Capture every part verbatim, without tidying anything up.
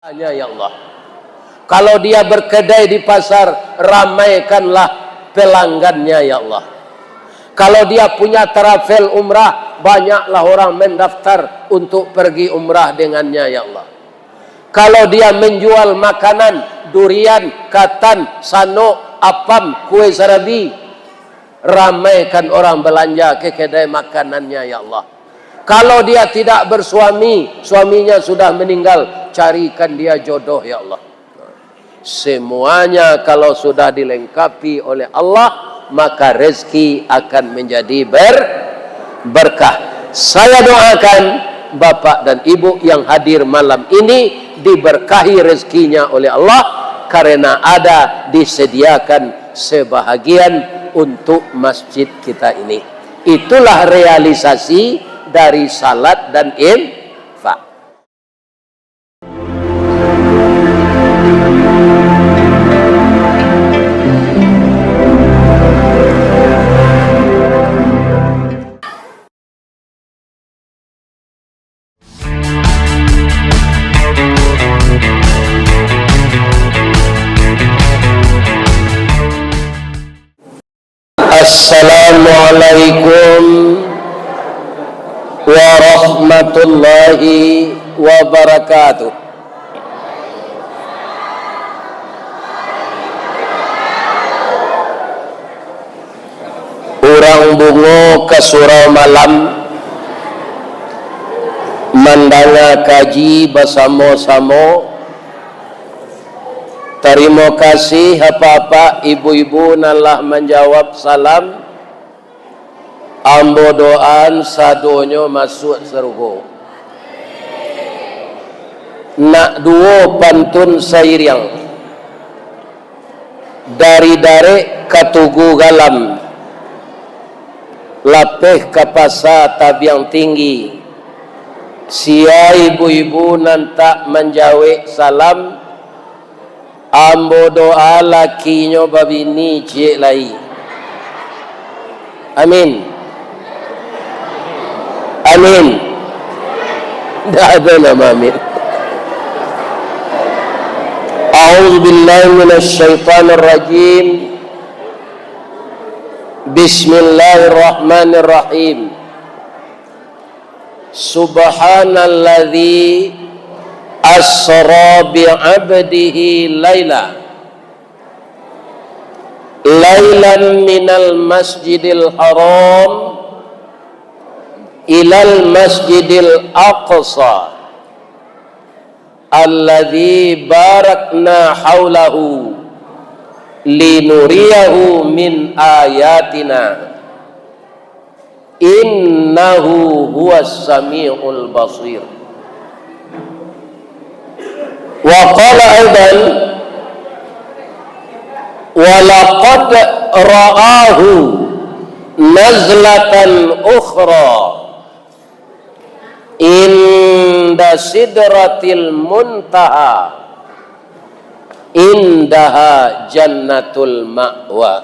Nya, ya Allah. Kalau dia berkedai di pasar, ramaikanlah pelanggannya, ya Allah. Kalau dia punya travel umrah, banyaklah orang mendaftar untuk pergi umrah dengannya, ya Allah. Kalau dia menjual makanan, durian, katan, sanok, apam, kue sarabi, ramaikan orang belanja ke kedai makanannya, ya Allah. Kalau dia tidak bersuami, suaminya sudah meninggal, carikan dia jodoh, ya Allah. Semuanya kalau sudah dilengkapi oleh Allah, maka rezeki akan menjadi ber-, berkah. Saya doakan bapak dan ibu yang hadir malam ini diberkahi rezekinya oleh Allah, karena ada disediakan sebahagian untuk masjid kita ini. Itulah realisasi dari salat dan infak. Assalamualaikum warahmatullahi wabarakatuh. Urang bungo ka surau malam, mandanga kaji basamo-samo. Tarimo kasih apak-apak, ibu-ibu nan lah manjawab salam. Ambo doaan sadonyo masuak sarugo. Nak duo pantun sairiang. Dari Darek ka Tugu Galam, lapeh ka Pasa Tabiang Tinggi. Sia ibu-ibu nan tak manjawek salam, ambo doa lakinyo babini ciek lai. Amin. Amin. Ndak ado nama amin. A'udzubillahi minasyaitonirrajim. Bismillahirrahmanirrahim. Subhanalladzi asra bi'abdihi laila. Lailan minal masjidil haram ilal masjidil aqsa, alladzi barakna haulahu linuriyahu min ayatina. Innahu huwas samiul basir. Wa qala aidan, wa laqad ra'ahu nazlatan ukhra inda sidratil muntaha, indaha jannatul ma'wa.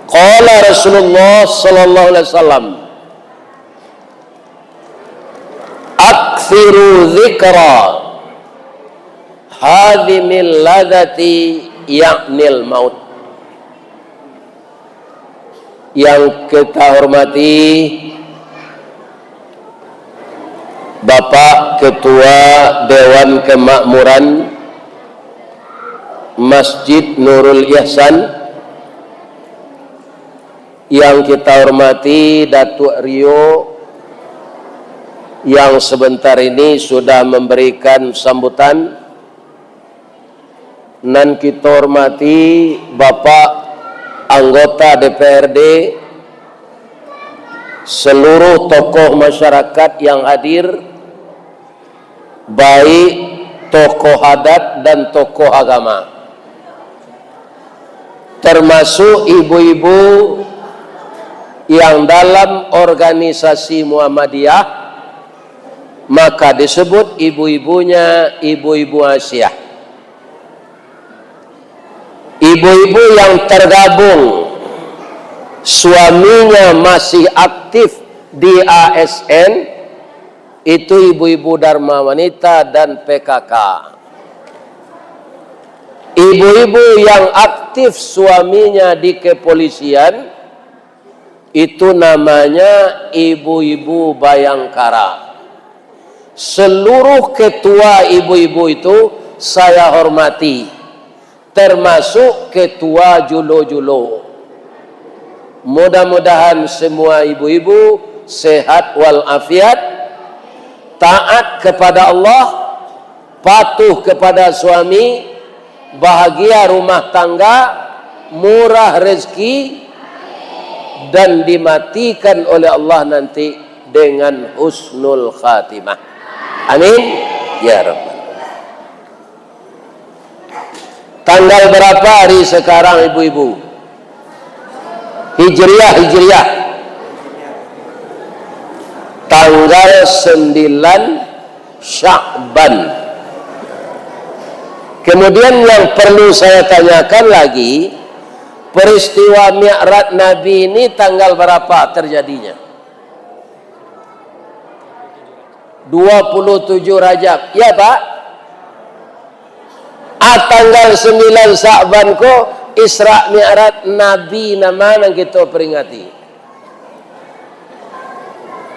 Qala Rasulullah sallallahu alaihi wasallam, "Aktsiru dzikra hadzimil ladzati," ya'nil maut. Yang kita hormati Bapak Ketua Dewan Kemakmuran Masjid Nurul Ihsan, yang kita hormati Datuk Rio, yang sebentar ini sudah memberikan sambutan, nan kita hormati Bapak anggota D P R D, seluruh tokoh masyarakat yang hadir, baik tokoh adat dan tokoh agama, termasuk ibu-ibu yang dalam organisasi Muhammadiyah, maka disebut ibu-ibunya ibu-ibu Asiah. Ibu-ibu yang tergabung, suaminya masih aktif di A S N, Itu ibu-ibu Dharma Wanita dan P K K. Ibu-ibu yang aktif suaminya di kepolisian, itu namanya ibu-ibu Bayangkara. Seluruh ketua ibu-ibu itu saya hormati, termasuk ketua julo-julo. Mudah-mudahan semua ibu-ibu sehat walafiat, taat kepada Allah, patuh kepada suami, bahagia rumah tangga, murah rezeki, dan dimatikan oleh Allah nanti dengan husnul khatimah. Amin, ya rabbal alamin. Tanggal berapa hari sekarang, ibu-ibu? Hijriah, Hijriah. Tanggal sembilan Sya'ban. Kemudian, yang perlu saya tanyakan lagi, peristiwa Mi'raj Nabi ini tanggal berapa terjadinya? Dua puluh tujuh Rajab. Ya, Pak? Ah, tanggal sembilan Sa'ban ko Isra Mi'raj Nabi nan ma nan kito peringati?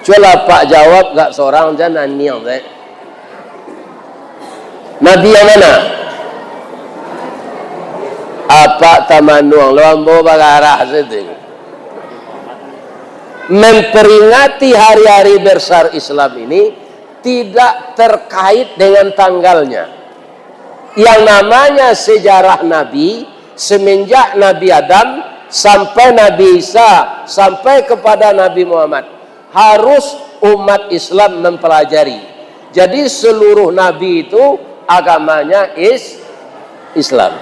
Cubolah Pak jawab, gak sorang jan aniang, Tek. Nabi yang mana? Apak tamanuang lo, ambo bagarah situ. Memperingati hari-hari besar Islam ini tidak terkait dengan tanggalnya. Yang namanya sejarah Nabi, semenjak Nabi Adam sampai Nabi Isa, sampai kepada Nabi Muhammad, harus umat Islam mempelajari. Jadi, seluruh nabi itu agamanya is-, Islam.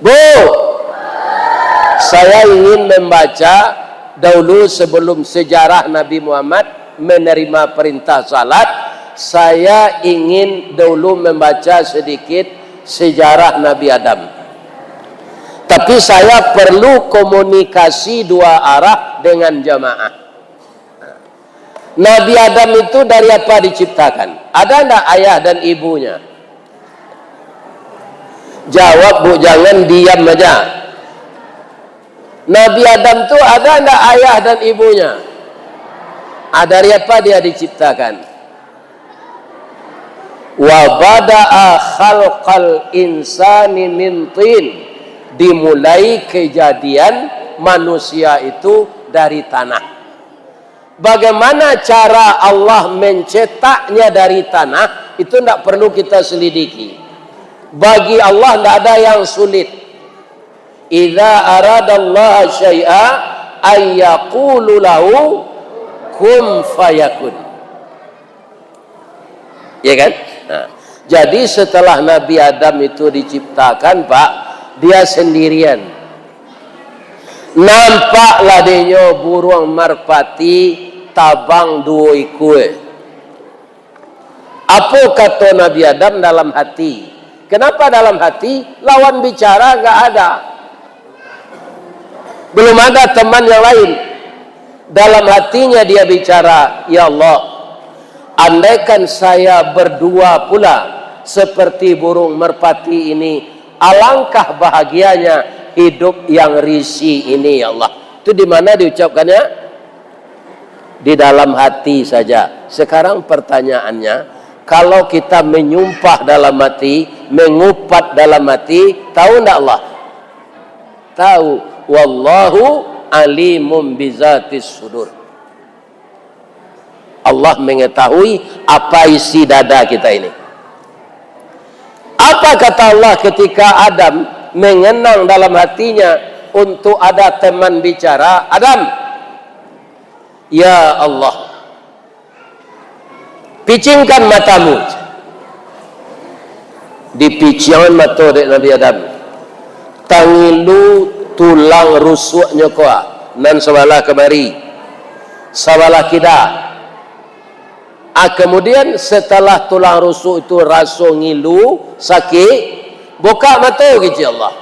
Bu, saya ingin membaca dahulu sebelum sejarah Nabi Muhammad menerima perintah salat, saya ingin dahulu membaca sedikit sejarah Nabi Adam. Tapi saya perlu komunikasi dua arah dengan jamaah. Nabi Adam itu dari apa diciptakan? Ada ndak ayah dan ibunya? Jawab, Bu, jangan diam aja. Nabi Adam tu ada ndak ayah dan ibunya? Ah, dari apa dia diciptakan? Wa bada'a khalqal insani min tin. Dimulai kejadian manusia itu dari tanah. Bagaimana cara Allah mencetaknya dari tanah, itu ndak perlu kita selidiki. Bagi Allah ndak ada yang sulit. Idza aradallaha syai'a an yaqulu lahu kun fayakun. Ya kan? Nah, jadi setelah Nabi Adam itu diciptakan, Pak, dia sendirian. Nampaklah dinyo buruang marpati tabang duo ikua. Apo kato Nabi Adam dalam hati? Kenapa dalam hati? Lawan bicara nggak ada. Belum ada teman yang lain. Dalam hatinya dia bicara, "Ya Allah, andaikan saya berdua pula seperti burung merpati ini, alangkah bahagianya hidup yang risih ini, ya Allah." Itu di mana diucapkannya? Di dalam hati saja. Sekarang pertanyaannya, kalau kita menyumpah dalam hati, mengupat dalam hati, tahu ndak Allah? Tahu. Wallahu alimum bizatis sudur. Allah mengetahui apa isi dada kita ini. Apa kata Allah ketika Adam mengenang dalam hatinya untuk ada teman bicara? "Adam, ya Allah, picingkan matamu." Dipiciangan mato dek Nabi Adam. Tangilu tulang rusuknyo ko, nan sabalah kamari, sabalah kida. Ah, kemudian setelah tulang rusuk itu raso ngilu, sakik, buka mato, kecek Allah.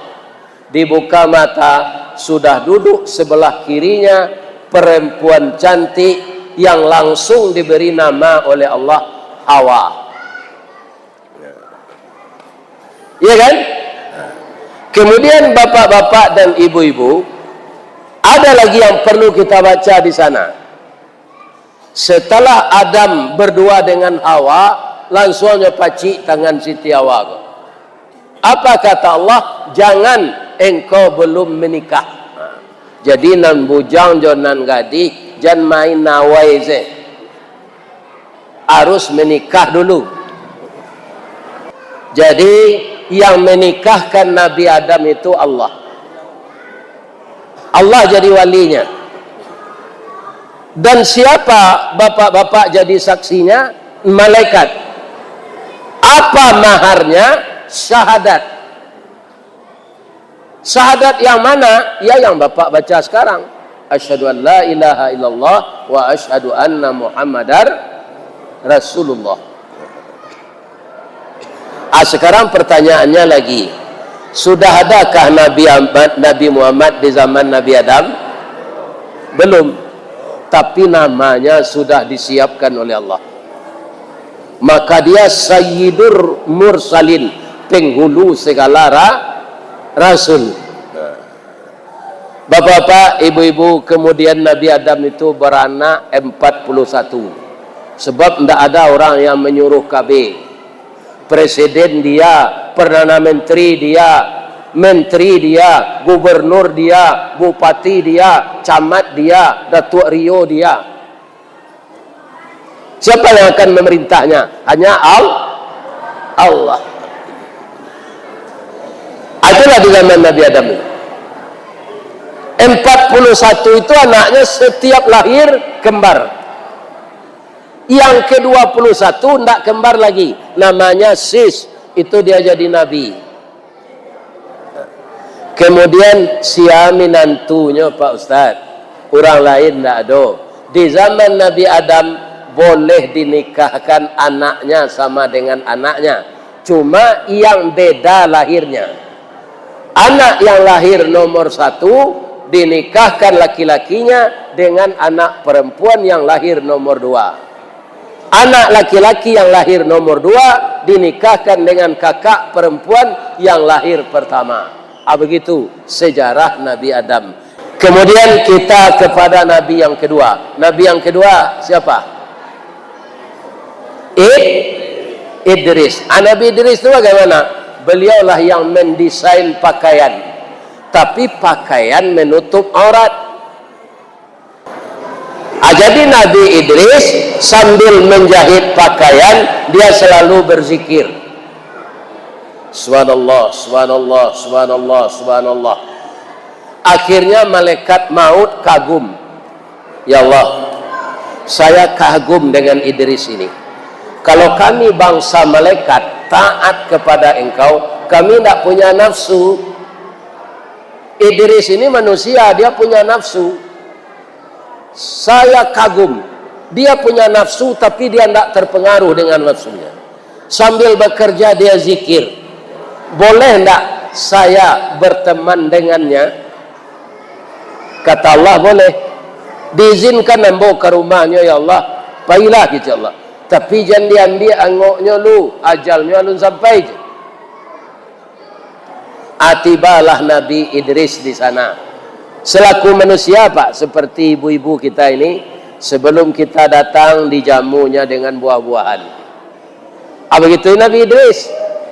Dibuka mata, sudah duduk sebelah kirinya perempuan cantik, yang langsung diberi nama oleh Allah Hawa. Iya kan? Kemudian bapak-bapak dan ibu-ibu, ada lagi yang perlu kita baca di sana. Setelah Adam berdua dengan Hawa, langsuangnyo pacik tangan Siti Hawa ko. Apa kata Allah? "Jangan, engkau belum menikah." Jadi nan bujang jo nan gadih, jan main nawai se. Harus menikah dulu. Jadi, yang menikahkan Nabi Adam itu Allah. Allah jadi walinya. Dan siapa bapak-bapak jadi saksinya? Malaikat. Apa maharnya? Syahadat. Syahadat yang mana? Ya, yang bapak baca sekarang. "Asyhadu an la ilaha illallah wa asyhadu anna Muhammadar Rasulullah." Ah, sekarang pertanyaannya lagi, sudah adakah Nabi Ahmad, Nabi Muhammad di zaman Nabi Adam? Belum. Tapi namanya sudah disiapkan oleh Allah. Maka dia Sayyidur Mursalin, penghulu segala ra-, rasul. Bapak-bapak, ibu-ibu, kemudian Nabi Adam itu beranak empat puluh satu. Sebab ndak ada orang yang menyuruh K B. Presiden dia, Perdana Menteri dia, Menteri dia, Gubernur dia, Bupati dia, Camat dia, Datuk Rio dia. Siapa yang akan memerintahnya? Hanya Al-, Allah. Itulah di zaman Nabi Adam itu. Empat puluh satu itu anaknya setiap lahir kembar. Yang kedua puluh satu ndak kembar lagi. Namanya Sis. Itu dia jadi nabi. Kemudian sia minantunyo, Pak Ustaz? Urang lain ndak ado. Di zaman Nabi Adam, boleh dinikahkan anaknya sama dengan anaknya. Cuma yang beda lahirnya. Anak yang lahir nomor satu dinikahkan laki-lakinya dengan anak perempuan yang lahir nomor dua. Anak laki-laki yang lahir nomor dua dinikahkan dengan kakak perempuan yang lahir pertama. Ah, begitu sejarah Nabi Adam. Kemudian kita kepada nabi yang kedua. Nabi yang kedua siapa? Id-, Idris. Ah, Nabi Idris itu bagaimana? Beliaulah yang mendesain pakaian. Tapi pakaian menutup aurat. Ah, jadi Nabi Idris sambil menjahit pakaian, dia selalu berzikir. Subhanallah, subhanallah, subhanallah, subhanallah. Akhirnya malaikat maut kagum. "Ya Allah, saya kagum dengan Idris ini. Kalau kami bangsa malaikat taat kepada Engkau, kami tidak punya nafsu. Idris ini manusia, dia punya nafsu." Saya kagum. Dia punya nafsu, tapi dia ndak terpengaruh dengan nafsunya. Sambil bekerja, dia zikir. "Boleh ndak saya berteman dengannya?" Kata Allah, "Boleh. Diizinkan ambo ka rumahnyo, ya Allah. Pailah," kecek Allah. "Tapi jan diambiak angoknyo lu, ajalnyo alun sampai," je. Ah, tibalah Nabi Idris di sana. Selaku manusia, Pak, seperti ibu-ibu kita ini, sebelum kita datang, dijamunya dengan buah-buahan. Ah, begitu Nabi Idris,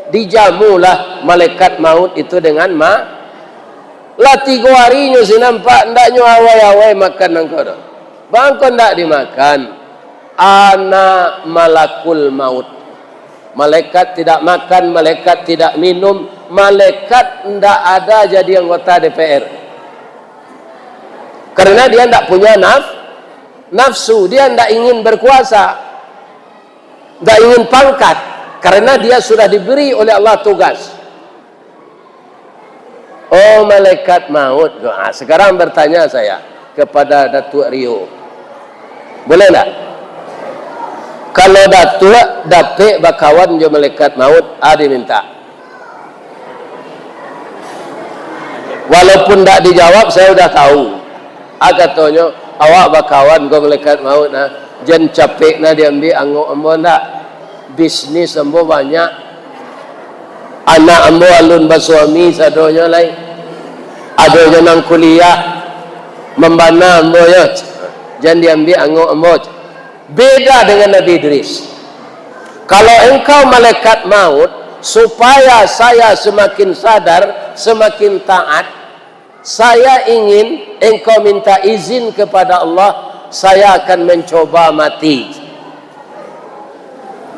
dijamulah malaikat maut itu dengan ma-, lah tigo hari nyo sinan, Pak, ndak nyo awai-awai makan nangko doh. Bangko ndak dimakan, anak malakul maut. Malaikat tidak makan, malaikat tidak minum, malaikat ndak ada jadi anggota D P R. Karena dia ndak punya naf-, nafsu, dia ndak ingin berkuasa, ndak ingin pangkat, karena dia sudah diberi oleh Allah tugas. Oh, malaikat maut. Ah, sekarang bertanya saya kepada Datuk Rio. Boleh ndak? Kalau Datuk dapek bakawan jo malaikat maut, ah, diminta. Walaupun ndak dijawab, saya udah tahu. Ah, katonyo, Awak bakawan ko malaikat maut nah. Jan capek nah diambiak angok ambo ndak. Bisnis ambo banyak. Anak ambo alun basuami sadonyo lai. Adonyo nan kuliah. Mambana ambo yo. Jan diambiak angok ambo. Beda dengan Nabi Idris. Kalau engkau malaikat maut, supaya saya semakin sadar, semakin taat, saya ingin engkau minta izin kepada Allah, saya akan mencoba mati.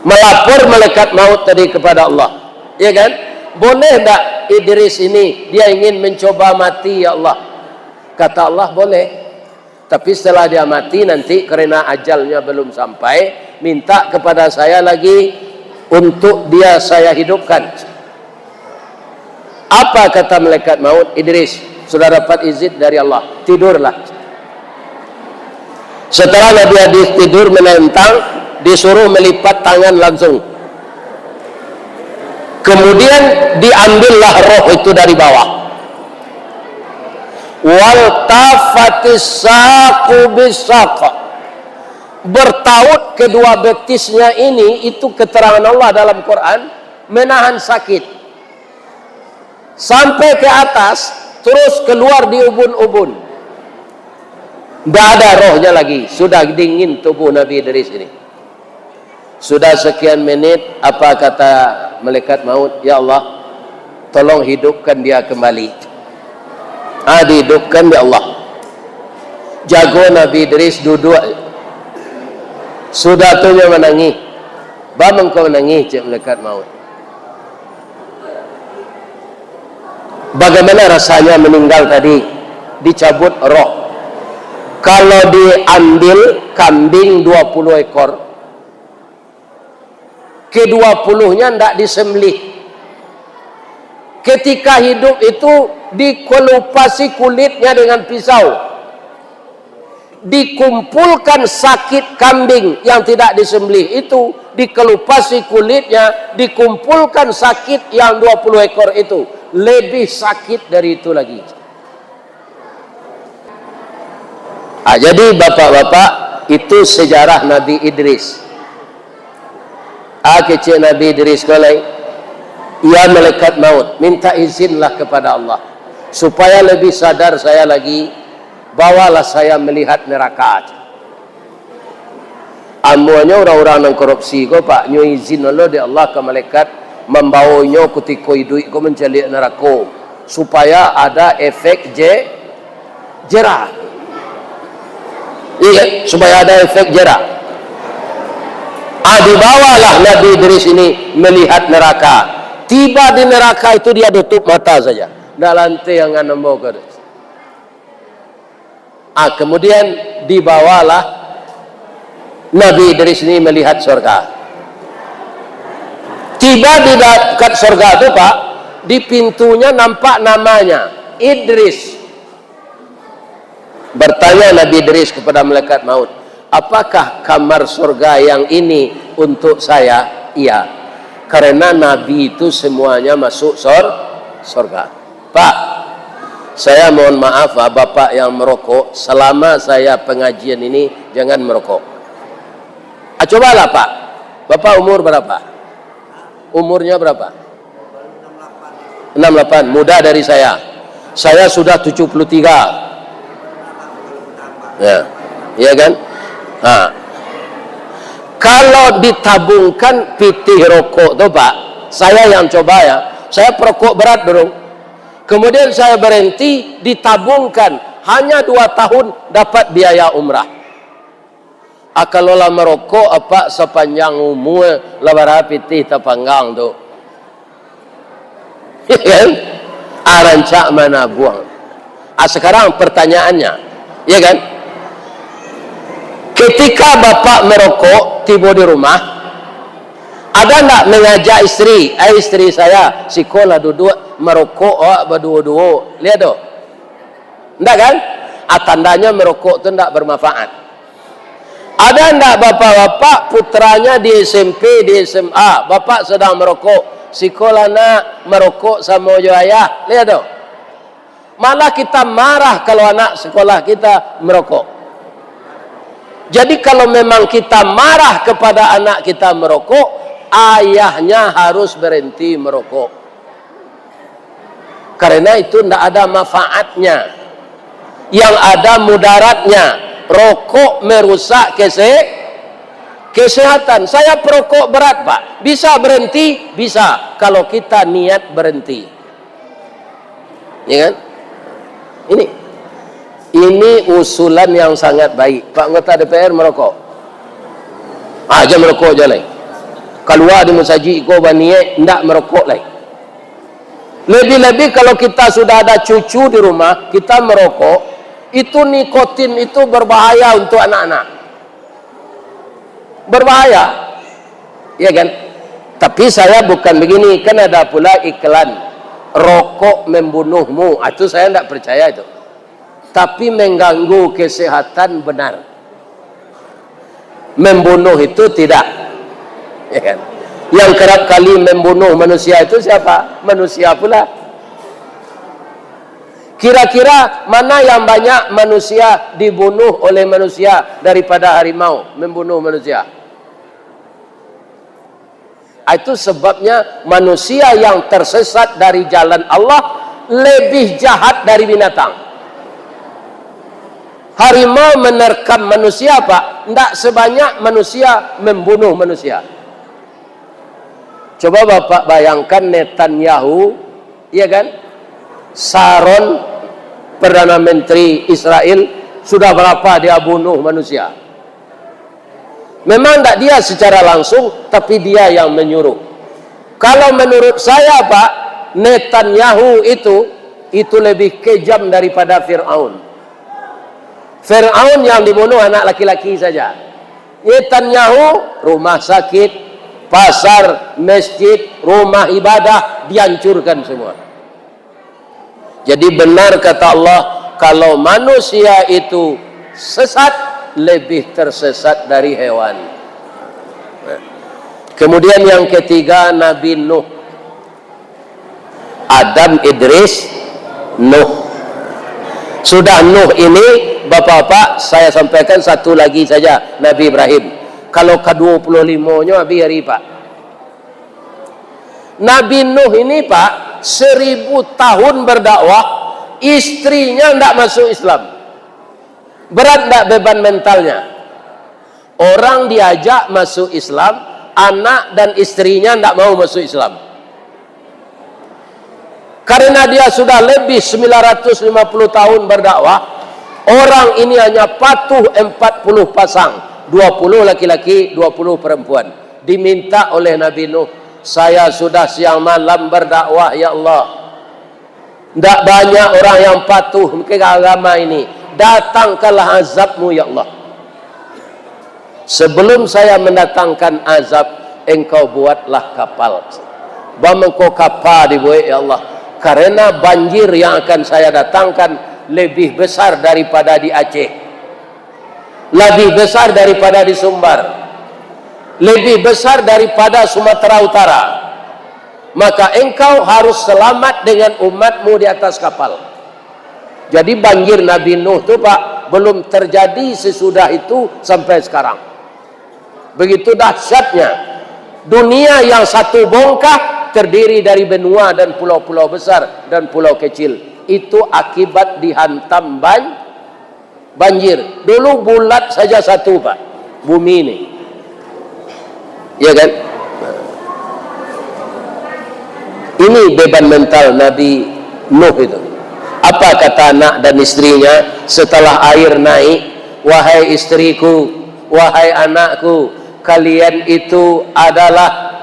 Melapor malaikat maut tadi kepada Allah. Ya kan? Boleh ndak Idris ini, dia ingin mencoba mati, ya Allah? Kata Allah, boleh. Tapi setelah dia mati nanti, karena ajalnya belum sampai, minta kepada saya lagi untuk dia saya hidupkan. Apa kata malaikat maut, Idris, sudah dapat izin dari Allah, tidurlah. Setelah Nabi Idris tidur menentang, disuruh melipat tangan langsung. Kemudian diambillah roh itu dari bawah. Wal tafatis saqu bisaq. Bertaut kedua betisnya ini, itu keterangan Allah dalam Quran, menahan sakit. Sampai ke atas, terus keluar di ubun-ubun. Ndak ada rohnya lagi, sudah dingin tubuh Nabi Idris ini. Sudah sekian menit, apa kata malaikat maut, "Ya Allah, tolong hidupkan dia kembali." Ah, dihidupkan dek Allah. Jago Nabi Idris duduk. Sudah tu nyo manangih. "Baa mangko manangih?" cek malaikat maut. "Bagaimana rasanya meninggal tadi?" Dicabut roh. Kalau diambil kambing dua puluh ekor, kedua puluhnya ndak disembelih. Ketika hidup itu dikelupasi kulitnya dengan pisau. Dikumpulkan sakit kambing yang tidak disembelih itu, dikelupasi kulitnya, dikumpulkan sakit yang dua puluh ekor itu. Lebih sakit dari itu lagi. Ah, jadi bapak-bapak, itu sejarah Nabi Idris. Ah, kecek Nabi Idris ko lai, "Ya malaikat maut, minta izinlah kepada Allah, supaya lebih sadar saya lagi, bawalah saya melihat neraka." Amuahnyo urang-urang nan korupsi ko, Pak, nyo izin Allah dek Allah ka malaikat mambawo inyo kutiko iduik ko mancaliak narako, supaya ada efek je-, jerak. Iya, supaya ada efek jerak. Ah, dibawalah Nabi Idris ini melihat neraka. Tiba di neraka itu, dia tutup mata saja. Ndak lanteh angan ambo ko. Ah, kemudian dibawalah Nabi Idris ini melihat surga. Tiba di dekat surga tu, Pak, di pintunya nampak namanya, Idris. Bertanya Nabi Idris kepada malaikat maut, "Apakah kamar surga yang ini untuk saya?" "Iya." Karena Nabi itu semuanya masuk sor-, surga. "Pak, saya mohon maaf, ah, Bapak yang merokok, selama saya pengajian ini, jangan merokok." "Ah, cobalah, Pak. Bapak umur berapa? Umurnya berapa?" "Enam lapan, muda dari saya. Saya sudah tujuh puluh tiga." Ya. Ya kan? Ha. Kalau ditabungkan pitih rokok tu, Pak, saya yang coba ya, saya perokok berat dulu. Kemudian saya berhenti, ditabungkan, hanya dua tahun dapat biaya umrah. Ah, kalau lah marokok, Apak, sapanjang umua, lah bara pitih tapanggang tu. Ya kan? Ah, rancak manabuang. Ah, sekarang pertanyaannya, ya kan? Ketika Bapak merokok, tibo di rumah, ada ndak mengajak isteri, "Ai, isteri saya, sikolah duduak, marokok awak baduo-duo." Lihat tu. Ndak kan? Ah, tandanya merokok tu ndak bermanfaat. Ada ndak bapak-bapak putranya di S M P, di S M A, bapak sedang merokok, "Sikolah nak, merokok samo jo ayah." Lihat tu. Malah kita marah kalau anak sekolah kita merokok. Jadi, kalau memang kita marah kepada anak kita merokok, ayahnya harus berhenti merokok. Karena itu ndak ada manfaatnya. Yang ada mudaratnya. Rokok merusak kese-, kesehatan. Saya perokok berat, Pak. Bisa berhenti? Bisa. Kalau kita niat berhenti. Ya kan? Ini. Ini usulan yang sangat baik. Pak anggota D P R merokok. Ah, jan merokok jan lai. Kalua di masajik ko baniaik ndak merokok lai. Lebih-lebih kalau kita sudah ada cucu di rumah, kita merokok, itu nikotin itu berbahaya untuk anak-anak. Berbahaya. Ya kan? Tapi saya bukan begini, kan ada pula iklan, "Rokok membunuhmu." Ah, itu saya ndak percaya itu. Tapi mengganggu kesehatan benar. Membunuh itu tidak. Ya kan? Yang kerap kali membunuh manusia itu siapa? Manusia pula. Kira-kira mana yang banyak manusia dibunuh oleh manusia daripada harimau membunuh manusia? Itu sebabnya manusia yang tersesat dari jalan Allah lebih jahat dari binatang. Harimau menerkam manusia, Pak, ndak sebanyak manusia membunuh manusia. Coba Bapak bayangkan Netanyahu, iya kan? Sharon, Perdana Menteri Israel, sudah berapa dia bunuh manusia? Memang ndak dia secara langsung, tapi dia yang menyuruh. Kalau menurut saya, Pak, Netanyahu itu, itu lebih kejam daripada Firaun. Firaun yang dibunuh anak laki-laki saja. Netanyahu, rumah sakit, pasar, masjid, rumah ibadah dihancurkan semua. Jadi benar kata Allah, kalau manusia itu sesat, lebih tersesat dari hewan. Kemudian yang ketiga, Nabi Nuh. Adam, Idris, Nuh. Sudah Nuh ini, Bapak-bapak, saya sampaikan satu lagi saja, Nabi Ibrahim. Kalau ka dua puluh limo nyo habis hari, Pak. Nabi Nuh ini, Pak, seribu tahun berdakwah, istrinya ndak masuk Islam. Berat ndak beban mentalnya? Orang diajak masuk Islam, anak dan istrinya ndak mau masuk Islam. Karena dia sudah lebih sembilan ratus lima puluh tahun berdakwah, orang ini hanya patuh empat puluh pasang, dua puluh laki-laki, dua puluh perempuan. Diminta oleh Nabi Nuh, "Saya sudah siang malam berdakwah, ya Allah. Ndak banyak orang yang patuh ka agama ini. Datangkanlah azab-Mu, ya Allah. Sebelum saya mendatangkan azab, Engkau buatlah kapal." Bamangko kapa dibuek, ya Allah, karena banjir yang akan saya datangkan lebih besar daripada di Aceh, lebih besar daripada di Sumbar, lebih besar daripada Sumatera Utara. Maka engkau harus selamat dengan umatmu di atas kapal. Jadi banjir Nabi Nuh tu, Pak, belum terjadi sesudah itu sampai sekarang. Begitu dahsyatnya. Dunia yang satu bongkah terdiri dari benua dan pulau-pulau besar dan pulau kecil. Itu akibat dihantam ban-, banjir. Dulu bulat saja satu, Pak, bumi ini. Ya kan? Ini beban mental Nabi Nuh itu. Apa kata anak dan istrinya setelah air naik? "Wahai istriku, wahai anakku, kalian itu adalah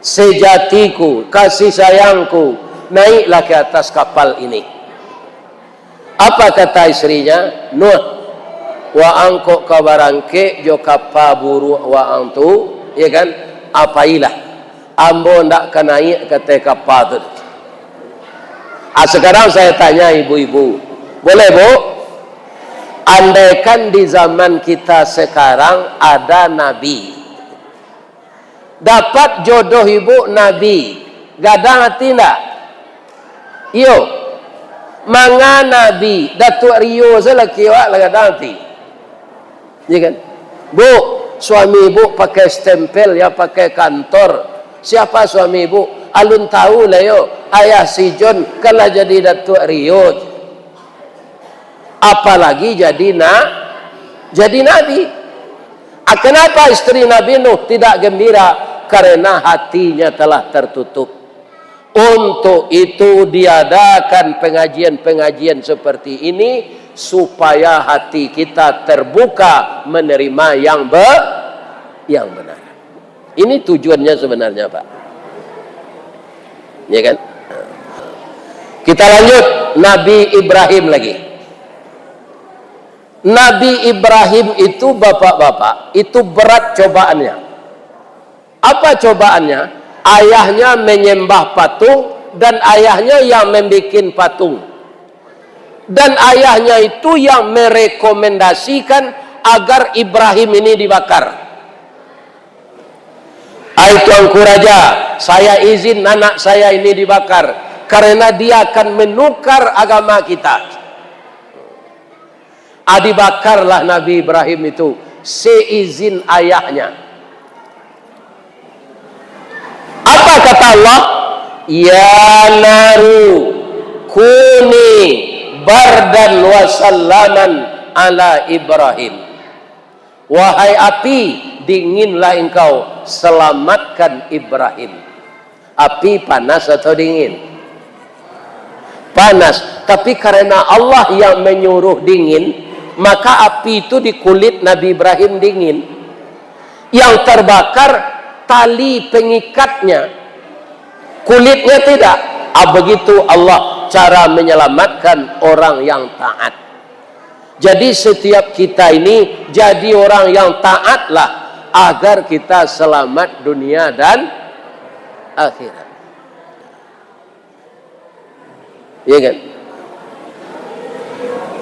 sejatiku, kasih sayangku, naiklah ke atas kapal ini." Apa kata istrinya? "Nuh, waang kok ka barangkek jo kapa buruak waang tu, ya kan? Apailah, ambo ndak ka naiak ka ateh kapa tu." Ah, sekarang saya tanya ibu-ibu, boleh, Bu? Andaikan di zaman kita sekarang ada nabi, dapat jodoh ibu nabi, gadang ati ndak? Iyo. Manga nabi, Datuak Rio se laki awak lah gadang ati. Ya kan? Bu, suami ibu pakai stempel, ya, pakai kantor. Siapa suami ibu? Alun tahu lah yo. Ayah si John kan lah jadi Datuak Rio. Apalagi jadi na-, jadi nabi. Ah, kenapa istri Nabi Nuh tidak gembira? Karena hatinya telah tertutup. Untuk itu diadakan pengajian-pengajian seperti ini, supaya hati kita terbuka menerima yang be-, yang benar. Ini tujuannya sebenarnya, Pak. Ya kan? Kita lanjut, Nabi Ibrahim lagi. Nabi Ibrahim itu, bapak-bapak, itu berat cobaannya. Apa cobaannya? Ayahnya menyembah patung, dan ayahnya yang membikin patung. Dan ayahnya itu yang merekomendasikan agar Ibrahim ini dibakar. "Ai tuanku raja, saya izin anak saya ini dibakar, karena dia akan menukar agama kita." Ah, dibakarlah Nabi Ibrahim itu seizin ayahnya. Apa kata Allah? "Ya naru kuni bardan wa salaman ala Ibrahim." Wahai api, dinginlah engkau, selamatkan Ibrahim. Api panas atau dingin? Panas. Tapi karena Allah yang menyuruh dingin, maka api itu di kulit Nabi Ibrahim dingin. Yang terbakar tali pengikatnya, kulitnya tidak. Ah, begitu Allah cara menyelamatkan orang yang taat. Jadi, setiap kita ini jadi orang yang taatlah, agar kita selamat dunia dan akhirat. Ya kan?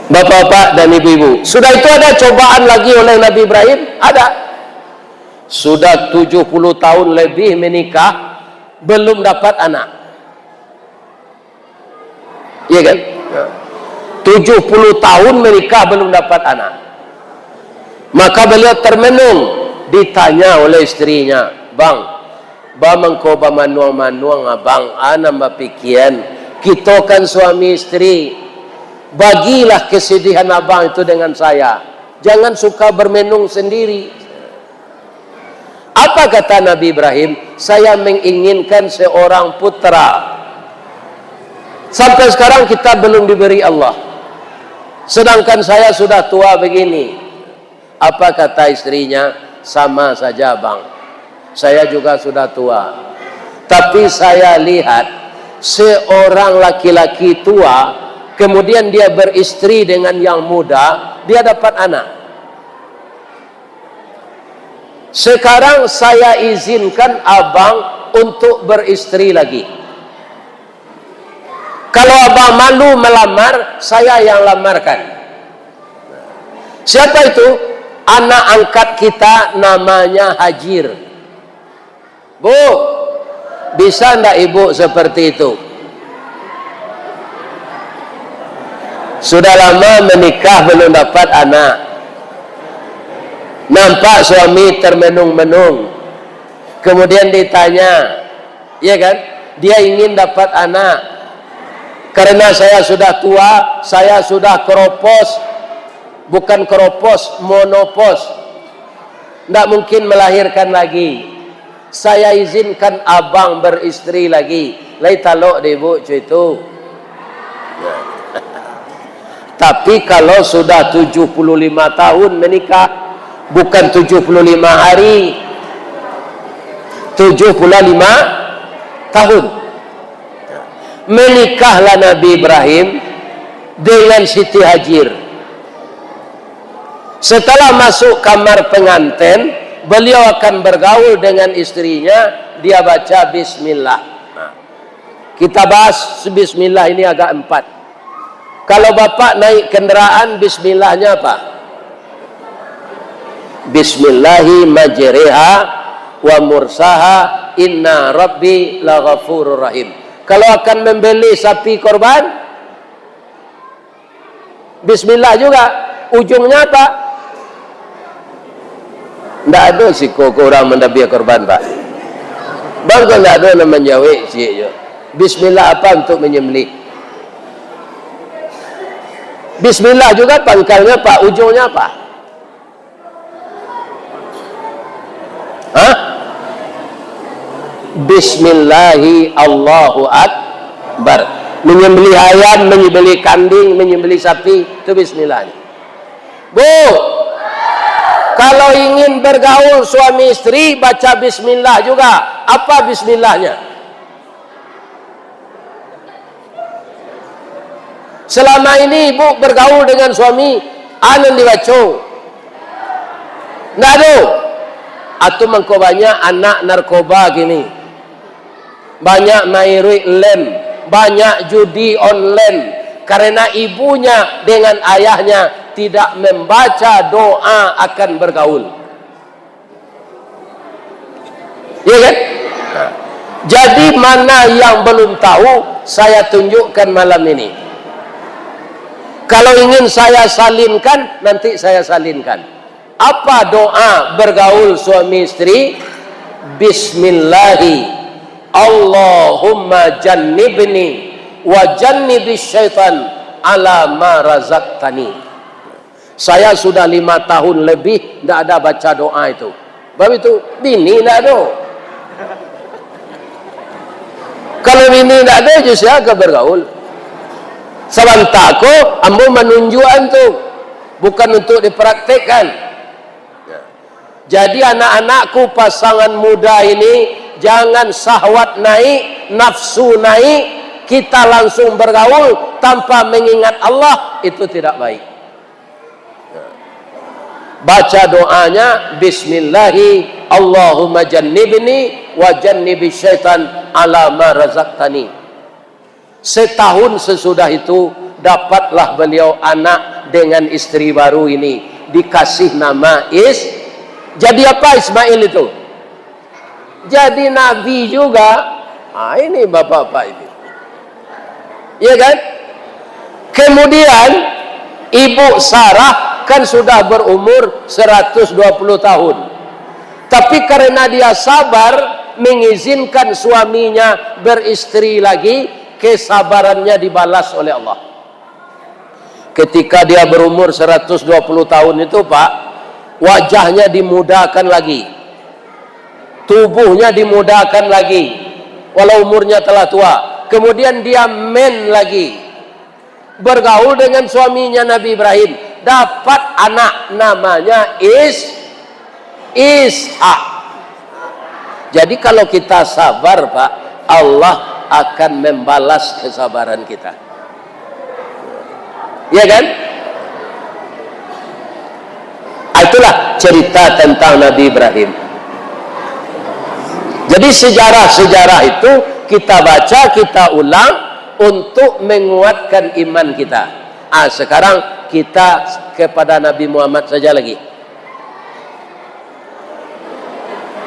Bapak-bapak dan ibu-ibu, sudah itu ada cobaan lagi oleh Nabi Ibrahim? Ada. Sudah tujuh puluh tahun lebih menikah, belum dapat anak. Iya kan? Tujuh puluh tahun menikah, belum dapat anak. Maka beliau termenung, ditanya oleh istrinya, "Bang, ba mangko bamanuang-manuang abang, a nan bapikian? Kito kan suami istri, bagilah kesedihan abang itu dengan saya. Jangan suka bermenung sendiri." Apa kata Nabi Ibrahim? "Saya menginginkan seorang putra. Sampai sekarang kita belum diberi Allah. Sedangkan saya sudah tua begini." Apa kata istrinya? "Sama saja, Bang. Saya juga sudah tua. Tapi saya lihat, seorang laki-laki tua, kemudian dia beristri dengan yang muda, dia dapat anak. Sekarang saya izinkan abang untuk beristri lagi. Kalau abang malu melamar, saya yang lamarkan." Siapa itu? Anak angkat kita, namanya Hajir. Bu, bisa ndak ibu seperti itu? Sudah lama menikah, belum dapat anak. Nampak suami termenung-menung. Kemudian ditanya, ya kan? Dia ingin dapat anak. "Karena saya sudah tua, saya sudah keropos." Bukan keropos, monopos. Ndak mungkin melahirkan lagi. "Saya izinkan abang beristri lagi." Lai talok deh, Bu, cuy tu. Tapi kalau sudah tujuh puluh lima tahun menikah, bukan tujuh puluh lima hari, tujuh puluh lima tahun. Menikahlah Nabi Ibrahim dengan Siti Hajir. Setelah masuk kamar pengantin, beliau akan bergaul dengan istrinya, dia baca bismillah. Nah, kita bahas bismillah ini agak empat. Kalau bapak naik kendaraan, bismillahnya apa? "Bismillahi majriha wa mursaha, inna rabbi laghafurur rahim." Kalau akan membeli sapi korban, bismillah juga. Ujungnya apa? Ndak ado siko ko urang mandabiah korban, Pak. Bang ko ndak ado nan manjawek ciek jo. Bismillah apa untuk menyembelih? Bismillah juga pangkalnya apa? Ujungnya apa? Hah? Bismillahi Allahu Akbar. Menyembelih ayam, menyembelih kambing, menyembelih sapi, itu bismillah. Bu, kalau ingin bergaul suami istri, baca bismillah juga. Apa bismillahnya? Selama ini ibu bergaul dengan suami, a nan dibaco? Ndak ado. Atau mangko banyak anak narkoba kini. Banyak mairuik lem, banyak judi online, karena ibunya dengan ayahnya tidak membaca doa akan bergaul. Ya kan? Nah, jadi mana yang belum tahu, saya tunjukkan malam ini. Kalau ingin saya salinkan, nanti saya salinkan. Apa doa bergaul suami istri? Bismillahi, Allahumma jannibni wa jannibis syaitan ala ma razaqtani. Saya sudah lima tahun lebih ndak ada baca doa itu. Sebab itu, bini ndak ado. Kalau bini ndak ado, jo sia ka bergaul? Sabanta ko, ambo manunjuakan tu, bukan untuk dipraktekkan. Jadi, anak-anakku, pasangan muda ini, jangan syahwat naik, nafsu naik, kita langsung bergaul tanpa mengingat Allah, itu tidak baik. Baca doanya, "Bismillahi, Allahumma jannibni wa jannibis syaitan ala ma razaqtani." Setahun sesudah itu, dapatlah beliau anak dengan istri baru ini, dikasih nama Is-, jadi apa Ismail itu? Jadi nabi juga. Ah, ini bapak-bapak ini. Iya kan? Kemudian, Ibu Sarah kan sudah berumur seratus dua puluh tahun. Tapi karena dia sabar, mengizinkan suaminya beristri lagi, kesabarannya dibalas oleh Allah. Ketika dia berumur seratus dua puluh tahun itu, Pak, wajahnya dimudakan lagi. Tubuhnya dimudakan lagi, walau umurnya telah tua. Kemudian dia men lagi. Bergaul dengan suaminya Nabi Ibrahim. Dapat anak namanya Is-, Ishak. Jadi, kalau kita sabar, Pak, Allah akan membalas kesabaran kita. Ya kan? Ah, itulah cerita tentang Nabi Ibrahim. Jadi, sejarah-sejarah itu kita baca, kita ulang untuk menguatkan iman kita. Ah, sekarang kita kepada Nabi Muhammad saja lagi.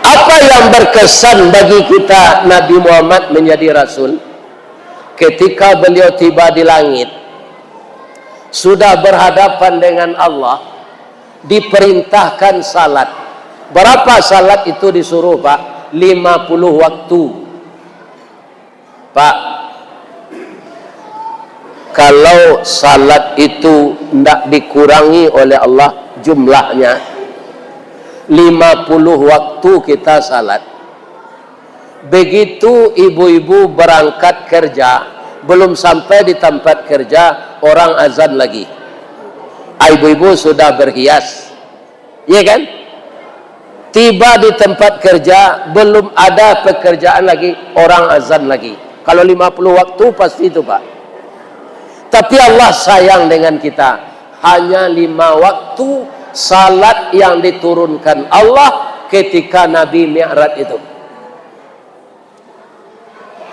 Apa yang berkesan bagi kita Nabi Muhammad menjadi rasul? Ketika beliau tiba di langit, sudah berhadapan dengan Allah, diperintahkan salat. Berapa salat itu disuruh, Pak? Lima puluh waktu. Pak, kalau salat itu ndak dikurangi oleh Allah jumlahnya, lima puluh waktu kita salat. Begitu ibu-ibu berangkat kerja, belum sampai di tempat kerja, orang azan lagi. Ah, ibu-ibu sudah berhias. Iya kan? Tiba di tempat kerja, belum ada pekerjaan lagi, orang azan lagi. Kalau lima puluh waktu, pasti itu, Pak. Tapi Allah sayang dengan kita. Hanya lima waktu salat yang diturunkan Allah ketika Nabi Mi'raj itu.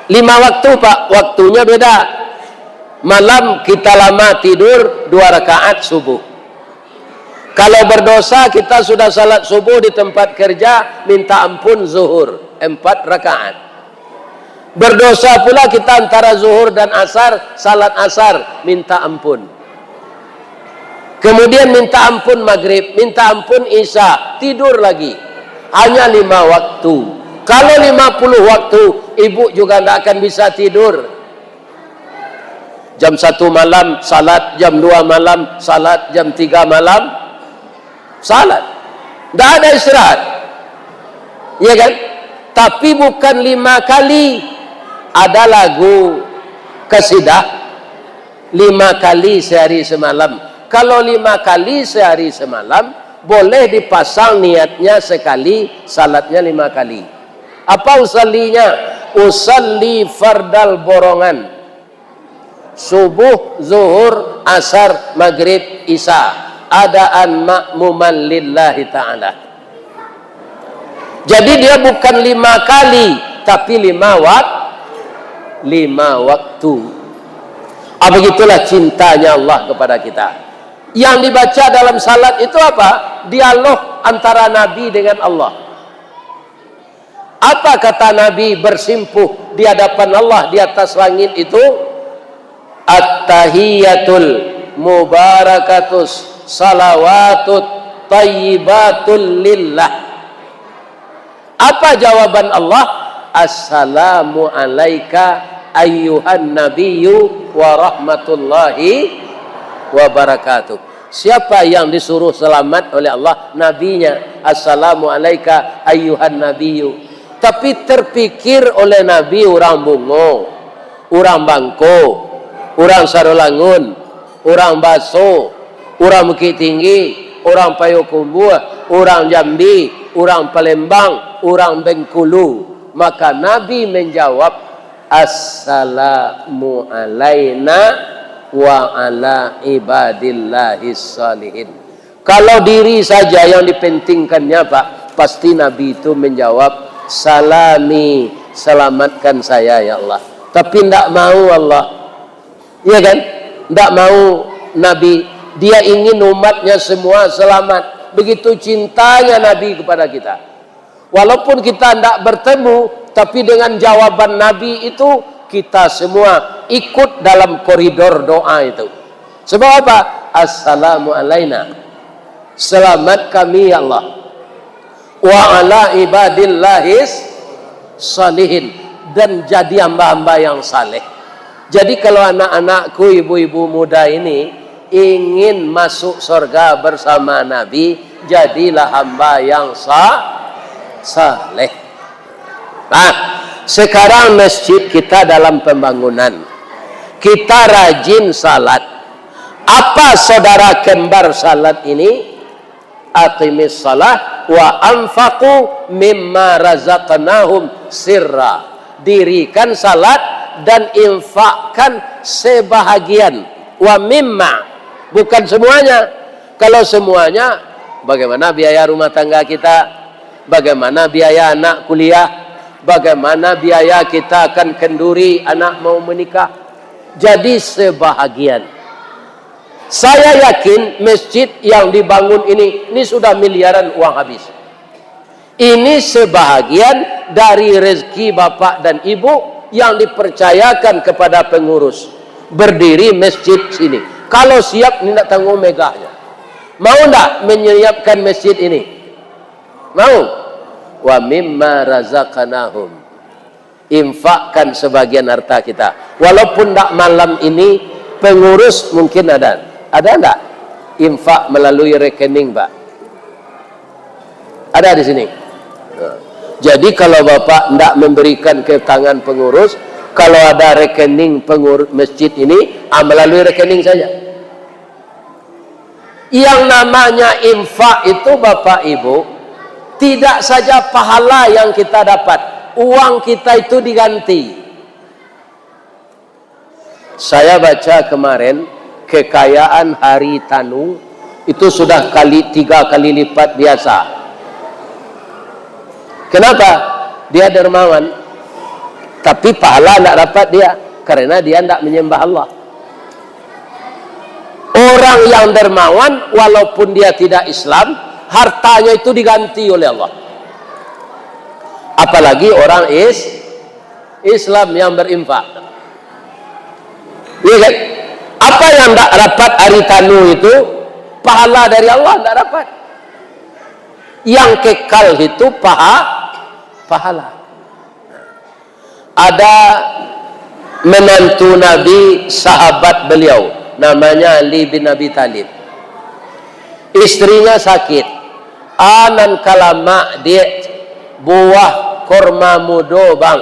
Lima waktu, Pak, waktunya beda. Malam kita lama tidur, dua rakaat subuh. Kalau berdosa, kita sudah salat subuh di tempat kerja, minta ampun zuhur, empat rakaat. Berdosa pula kita antara zuhur dan asar, salat asar, minta ampun. Kemudian minta ampun maghrib, minta ampun isya, tidur lagi. Hanya lima waktu. Kalau lima puluh waktu, ibu juga ndak akan bisa tidur. Jam satu malam salat, jam dua malam salat, jam tiga malam salat. Ndak ada istirahat. Iya kan? Tapi bukan lima kali. Ada lagu kasidah, lima kali sehari semalam. Kalau lima kali sehari semalam, boleh dipasang niatnya sekali, salatnya lima kali. Apa usallinya? Usalli fardal borongan. Subuh, zuhur, asar, maghrib, isya. Adaan makmuman lillahi ta'ala. Jadi dia bukan lima kali, tapi lima wak-, lima waktu. Ah, begitulah cintanya Allah kepada kita. Yang dibaca dalam salat itu apa? Dialog antara Nabi dengan Allah. Apa kata Nabi bersimpuh di hadapan Allah di atas langit itu? At-tahiyatul mubarakatus salawatut tayyibatul lillah. Apa jawaban Allah? "Assalamu alaika ayyuhan nabiyyu wa rahmatullahi wa barakatuh." Siapa yang disuruh selamat oleh Allah? Nabinya. "Assalamu alaika ayyuhan nabiyyu." Tapi terpikir oleh Nabi urang Bungo, urang Bangko, urang Sarolangun, urang Baso, urang Bukittinggi, urang Payokumbuah, urang Jambi, urang Palembang, urang Bengkulu. Maka Nabi menjawab, "Assalamu alaina wa ala ibadillahis salihin." Kalau diri saja yang dipentingkannya, Pak, pasti Nabi itu menjawab, "Salami, selamatkan saya, ya Allah." Tapi ndak mau Allah. Iya kan? Ndak mau Nabi. Dia ingin umatnya semua selamat. Begitu cintanya Nabi kepada kita. Walaupun kita ndak bertemu, tapi dengan jawaban Nabi itu, kita semua ikut dalam koridor doa itu. Sebab apa? "Assalamu alaina." Selamat kami, ya Allah. "Wa ala ibadillahis salihin." Dan jadi hamba-hamba yang saleh. Jadi kalau anak-anakku, ibu-ibu muda ini ingin masuk surga bersama Nabi, jadilah hamba yang sa-, saleh. Nah, sekarang masjid kita dalam pembangunan. Kita rajin salat. Apa saudara kembar salat ini? "Aqimis salah wa anfaqu mimma razaqnahum sirra." Dirikan salat dan infakkan sebahagian. Wa mimma, bukan semuanya. Kalau semuanya, bagaimana biaya rumah tangga kita? Bagaimana biaya anak kuliah? Bagaimana biaya kita akan kenduri, anak mau menikah? Jadi sebahagian. Saya yakin masjid yang dibangun ini, ini sudah miliaran uang habis. Ini sebahagian dari rezeki bapak dan ibu yang dipercayakan kepada pengurus. Berdiri masjid sini. Kalau siap, ni nak tanggung megahnya. Mau ndak menyiapkan masjid ini? Mau? "Wa mimma razaqnahum." Infakkan sebagian harta kita. Walaupun ndak malam ini, pengurus mungkin ada. Ada ndak infak melalui rekening, Pak? Ada di sini. Nah. Jadi, kalau Bapak ndak memberikan ke tangan pengurus, kalau ada rekening pengur-, masjid ini, ah, melalui rekening saja. Yang namanya infak itu, Bapak Ibu, tidak saja pahala yang kita dapat, uang kita itu diganti. Saya baca kemarin, kekayaan haritanu itu sudah kali, tiga kali lipat biasa. Kenapa? Dia dermawan, tapi pahala ndak dapat dia, karena dia ndak menyembah Allah. Orang yang dermawan, walaupun dia tidak Islam, hartanya itu diganti oleh Allah. Apalagi orang is-, Islam yang berinfak. Iya kan? Apa yang ndak dapat haritanu itu, Pahala dari Allah ndak dapat. Yang kekal itu paha, pahala. Ada menantu Nabi, sahabat beliau, namanya Ali bin Abi Thalib. Istrinya sakit. A nan ka lamak, Diak, buah korma mudo, Bang.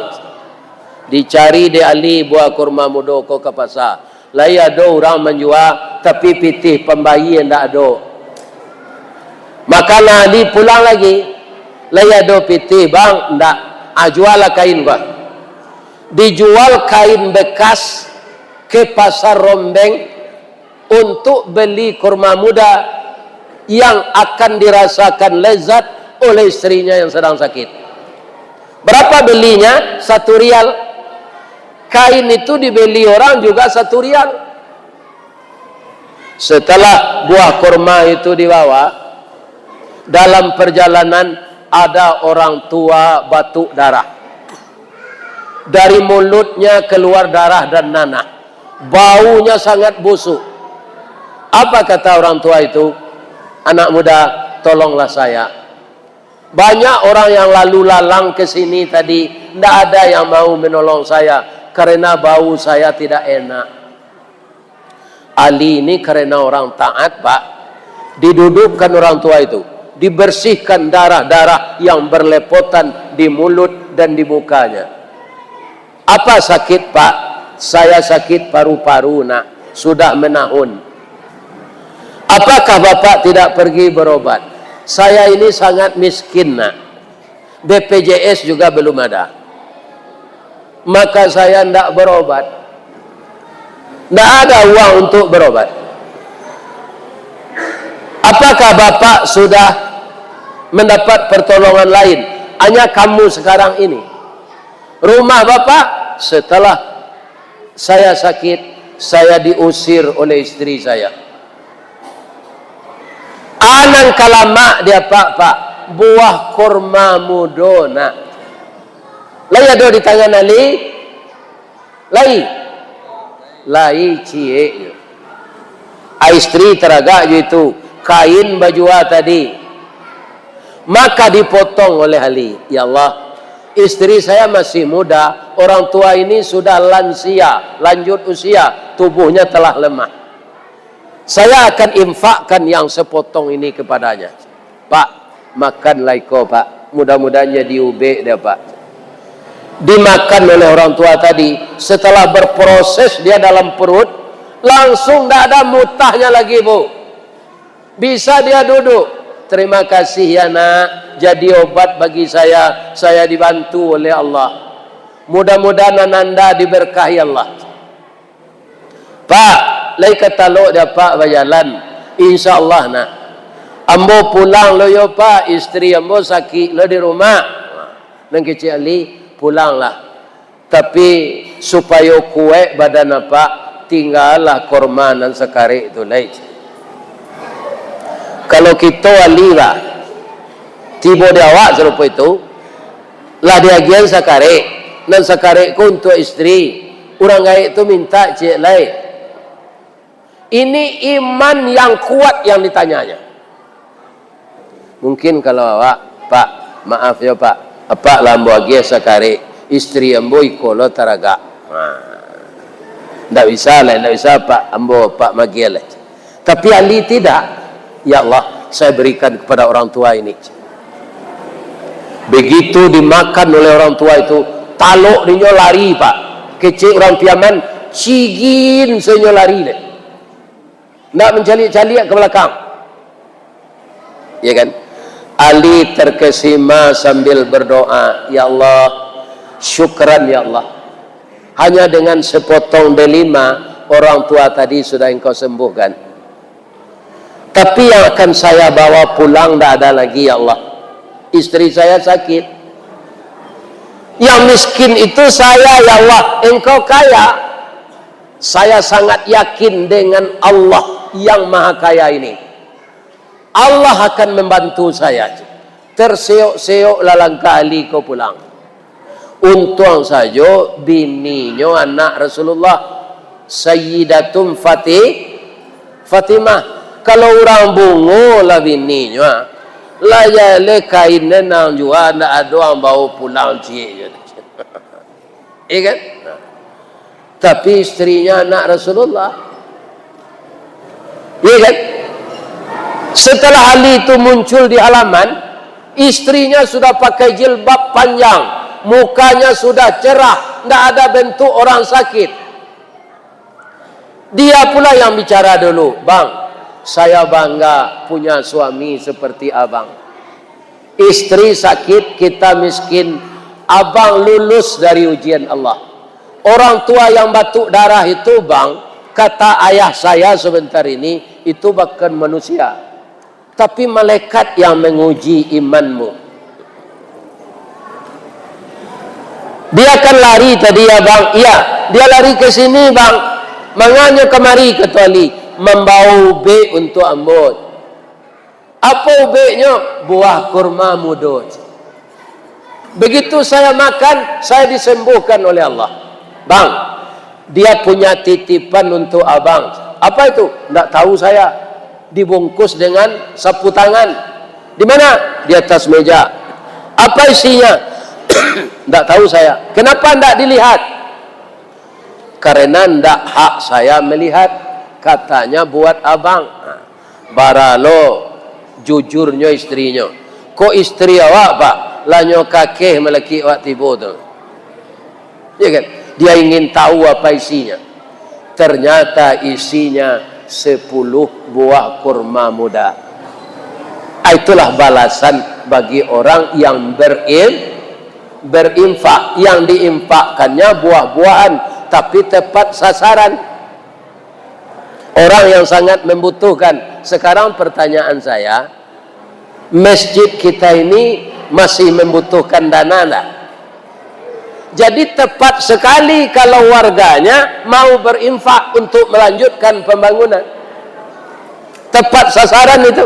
Dicari dek Ali buah korma mudo ko ka pasa. Lai ado urang manjua, tapi pitih pambayie ndak ado. Maka Ali pulang lagi. Lai ado pitih, Bang? Ndak. Ah, jualah kain ko. Dijual kain bekas ke Pasar Rombeng untuk beli kurma muda yang akan dirasakan lezat oleh istrinya yang sedang sakit. Berapa belinya? Satu rial. Kain itu dibeli orang juga satu rial. Setelah buah kurma itu dibawa, dalam perjalanan ada orang tua batuk darah. Dari mulutnya keluar darah dan nanah. Baunya sangat busuk. Apa kata orang tua itu? "Anak muda, tolonglah saya. Banyak orang yang lalu lalang ke sini tadi, ndak ada yang mau menolong saya karena bau saya tidak enak." Ali ini karena orang taat, Pak, didudukkan orang tua itu, dibersihkan darah-darah yang berlepotan di mulut dan di mukanya. "Apa sakit, Pak?" "Saya sakit paru-paru, Nak. Sudah menahun." "Apakah Bapak tidak pergi berobat?" "Saya ini sangat miskin, Nak. B P J S juga belum ada. Maka saya ndak berobat. Ndak ada uang untuk berobat." "Apakah Bapak sudah mendapat pertolongan lain?" "Hanya kamu sekarang ini." "Rumah Bapak?" "Setelah saya sakit, saya diusir oleh istri saya." A nan ka lamak di apak, Pak? Buah korma mudo, Nak. Lai ado di tangan Ali? Lai. Lai ciek. A, istri taragak jo itu. Kain bajua tadi. Maka dipotong oleh Ali, "Ya Allah, istri saya masih muda, orang tua ini sudah lansia, lanjut usia, tubuhnya telah lemah. Saya akan infakkan yang sepotong ini kepadanya." "Pak, makanlah iko, Pak. Mudah-mudahan jadi ubek dia, Pak." Dimakan oleh orang tua tadi, setelah berproses dia dalam perut, langsung ndak ada mutahnya lagi, Bu. Bisa dia duduk. "Terima kasih ya, Nak, jadi obat bagi saya, saya dibantu oleh Allah. Mudah-mudahan ananda diberkahi Allah." "Pak, lai ka talok di apak bajalan?" "Insya Allah, Nak." "Ambo pulang lo yo, Pak, istri ambo sakik lo di rumah." Nan kecek Ali, "Pulanglah. Tapi, supayo kuaik badan apak, tinggalah korma nan sakarek tu lai." Kalau kito, Ali, bah, tibo di awak sarupo itu, lah diagiahan sakarek, nan sakarek ko untuak istri, urang gaek tu mintak ciek lai. Ini iman yang kuat yang ditanyanya. Mungkin kalau awak, "Pak, maaf yo, Pak, apak lah ambo agiah sakarek, istri ambo iko lo taragak." Ha. Ndak bisa lah, ndak bisa, Pak, ambo, Pak, magiah lah. Tapi Ali tidak. "Ya Allah, saya berikan kepada orang tua ini." Begitu dimakan oleh orang tua itu, talok dinyo lari, Pak. Kecek urang Piaman, cigin sajo lari deh. Ndak mancaliak-caliak ka balakang. Ya kan? Ali terkesima sambil berdoa, "Ya Allah, syukran ya Allah. Hanya dengan sepotong delima orang tua tadi sudah Engkau sembuhkan. Tapi yang akan saya bawa pulang ndak ada lagi, ya Allah. Istri saya sakit. Yang miskin itu saya, ya Allah. Engkau kaya. Saya sangat yakin dengan Allah yang Maha Kaya ini. Allah akan membantu saya." Terseok-seoklah langkah Ali ko pulang. Untuang sajo bininyo anak Rasulullah, Sayyidatun Fati-, Fatimah. Kalau urang bungo lah bininyo, ah. Lah jaleh kain nan jua, ndak ado ang bao pulang ciek je. Iya kan? Nah. Tapi istrinya anak Rasulullah. Iya kan? Setelah Ali itu muncul di halaman, istrinya sudah pakai jilbab panjang, mukanya sudah cerah, ndak ada bentuk orang sakit. Dia pula yang bicara dulu, "Bang, saya bangga punya suami seperti abang. Istri sakit, kita miskin, abang lulus dari ujian Allah. Orang tua yang batuk darah itu, Bang, kata ayah saya sebentar ini, itu bukan manusia, tapi malaikat yang menguji imanmu." Dia kan lari tadi, ya, Bang? Iya, dia lari ke sini, Bang. Manganyo kamari, kata Ali, mambawa ubek untuk ambo. Apa ubeknyo? Buah kurma mudo. Begitu saya makan, saya disembuhkan oleh Allah. Bang, dia punya titipan untuk abang. Apa itu? Ndak tahu saya. Dibungkus dengan sapu tangan. Di mana? Di atas meja. Apa isinya? Ndak tahu saya. Kenapa ndak dilihat? Karena ndak hak saya melihat. Katanya buat abang. Baralo jujurnyo istrinyo. Kok istri awak, Pak? Lah nyo kakeh malakik awak tibo tu. Ya kan? Dia ingin tahu apa isinya. Ternyata isinya sepuluh buah kurma muda. Ah, itulah balasan bagi orang yang berim-, berinfak. Yang diinfakkannya buah-buahan, tapi tepat sasaran. Orang yang sangat membutuhkan. Sekarang pertanyaan saya, masjid kita ini masih membutuhkan dana ndak? Jadi tepat sekali kalau warganya mau berinfak untuk melanjutkan pembangunan. Tepat sasaran itu.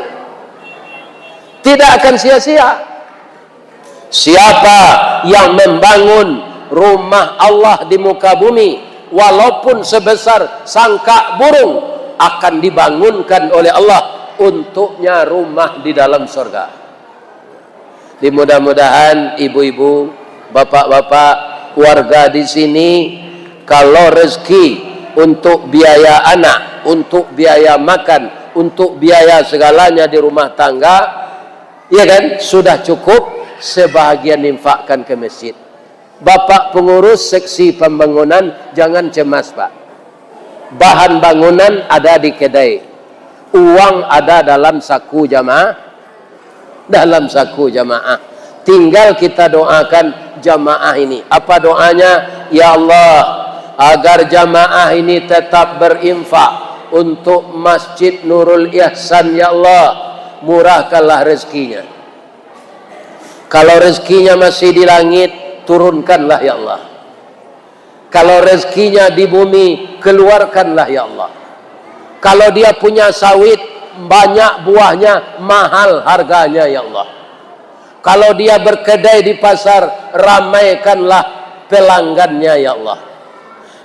Tidak akan sia-sia. Siapa yang membangun rumah Allah di muka bumi, walaupun sebesar sangkak burung, akan dibangunkan oleh Allah untuknya rumah di dalam sorga. Jadi mudah-mudahan ibu-ibu, bapak-bapak, warga di sini, kalau rezeki untuk biaya anak, untuk biaya makan, untuk biaya segalanya di rumah tangga, iya kan, sudah cukup, sebahagian infakkan ke masjid. Bapak pengurus seksi pembangunan, jangan cemas, Pak. Bahan bangunan ada di kedai. Uang ada dalam saku jamaah, dalam saku jamaah. Tinggal kita doakan jamaah ini. Apa doanya? Ya Allah, agar jamaah ini tetap berinfak untuk Masjid Nurul Ihsan, ya Allah. Murahkanlah rezekinya. Kalau rezekinya masih di langit, turunkanlah, ya Allah. Kalau rezekinya di bumi, keluarkanlah, ya Allah. Kalau dia punya sawit, banyak buahnya, mahal harganya, ya Allah. Kalau dia berkedai di pasar, ramaikanlah pelanggannya, ya Allah.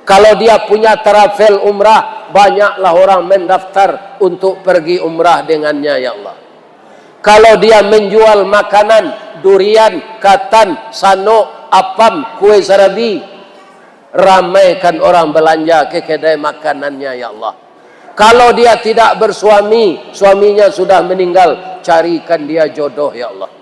Kalau dia punya travel umrah, banyaklah orang mendaftar untuk pergi umrah dengannya, ya Allah. Kalau dia menjual makanan, durian, katan, sanok, apam, kue sarabi, ramaikan orang belanja ke kedai makanannya, ya Allah. Kalau dia tidak bersuami, suaminya sudah meninggal, carikan dia jodoh, ya Allah.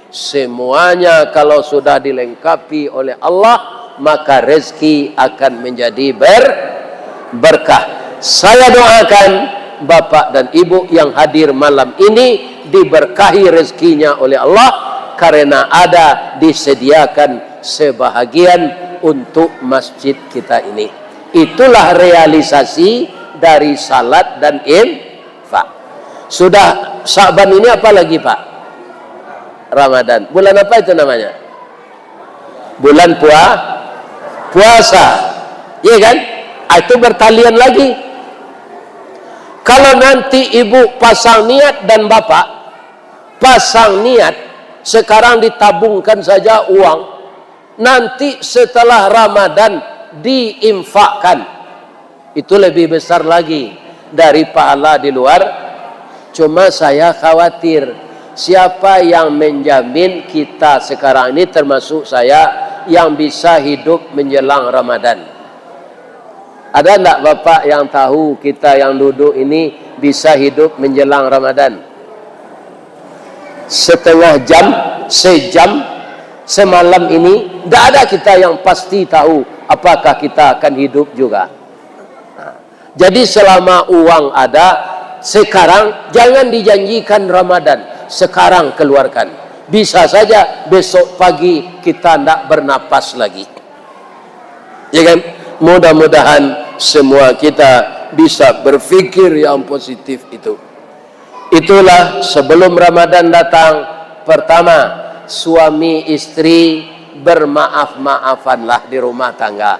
Semuanya kalau sudah dilengkapi oleh Allah, maka rezeki akan menjadi ber-, berkah. Saya doakan bapak dan ibu yang hadir malam ini diberkahi rezekinya oleh Allah, karena ada disediakan sebahagian untuk masjid kita ini. Itulah realisasi dari salat dan infak. Sudah Sya'ban ini apa lagi, Pak? Ramadan. Bulan apa itu namanya? Bulan pua-, puasa. Iya kan? Ah, itu bertalian lagi. Kalau nanti ibu pasang niat dan bapak pasang niat, sekarang ditabungkan saja uang, nanti setelah Ramadan diinfakkan. Itu lebih besar lagi dari pahala di luar Cuma saya khawatir, siapa yang menjamin kita sekarang ini, termasuk saya, yang bisa hidup menjelang Ramadan? Ada ndak Bapak yang tahu kita yang duduk ini bisa hidup menjelang Ramadan? Setengah jam, sejam, semalam ini, ndak ada kita yang pasti tahu apakah kita akan hidup juga. Nah, jadi selama uang ada, sekarang jangan dijanjikan Ramadan, sekarang keluarkan. Bisa saja besok pagi kita ndak bernapas lagi. Ya kan? Mudah-mudahan semua kita bisa berpikir yang positif itu. Itulah sebelum Ramadan datang, pertama, suami istri bermaaf-maafanlah di rumah tangga.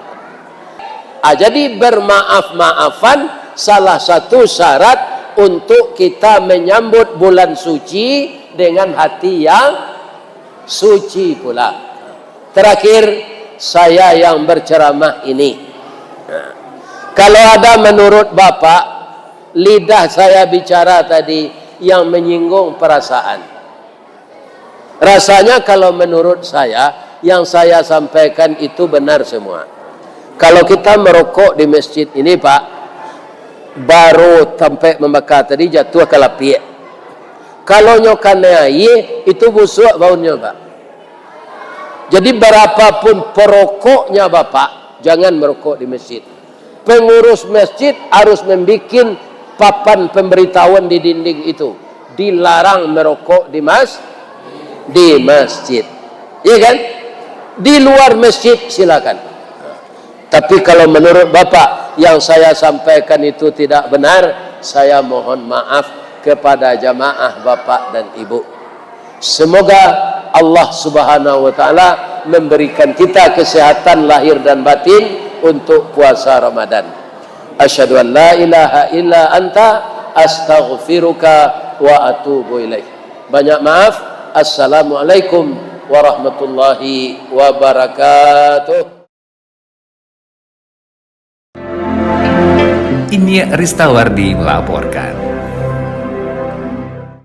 Ah, jadi bermaaf-maafan salah satu syarat untuk kita menyambut bulan suci dengan hati yang suci pula. Terakhir, saya yang berceramah ini. Nah, kalau ada menurut Bapak, lidah saya bicara tadi yang menyinggung perasaan. Rasanya kalau menurut saya, yang saya sampaikan itu benar semua. Kalau kita merokok di masjid ini, Pak, baru sampai membakar tadi jatuh ke lapiak. Kalau nyo kanai aia, itu busuak baunnyo, Pak. Jadi, barapapun perokoknya Bapak, jangan merokok di masjid. Pengurus masjid harus membikin papan pemberitahuan di dinding itu, dilarang merokok di mas-, di masjid. Ya kan? Di luar masjid silakan. Tapi kalau menurut Bapak yang saya sampaikan itu tidak benar, saya mohon maaf kepada jamaah Bapak dan Ibu. Semoga Allah Subhanahu wa Ta'ala memberikan kita kesehatan lahir dan batin untuk puasa Ramadan. Asyhadu an la ilaha illa anta, astaghfiruka wa atubu ilaik. Banyak maaf. Assalamualaikum warahmatullahi wabarakatuh. Inyiak Ristawardi melaporkan.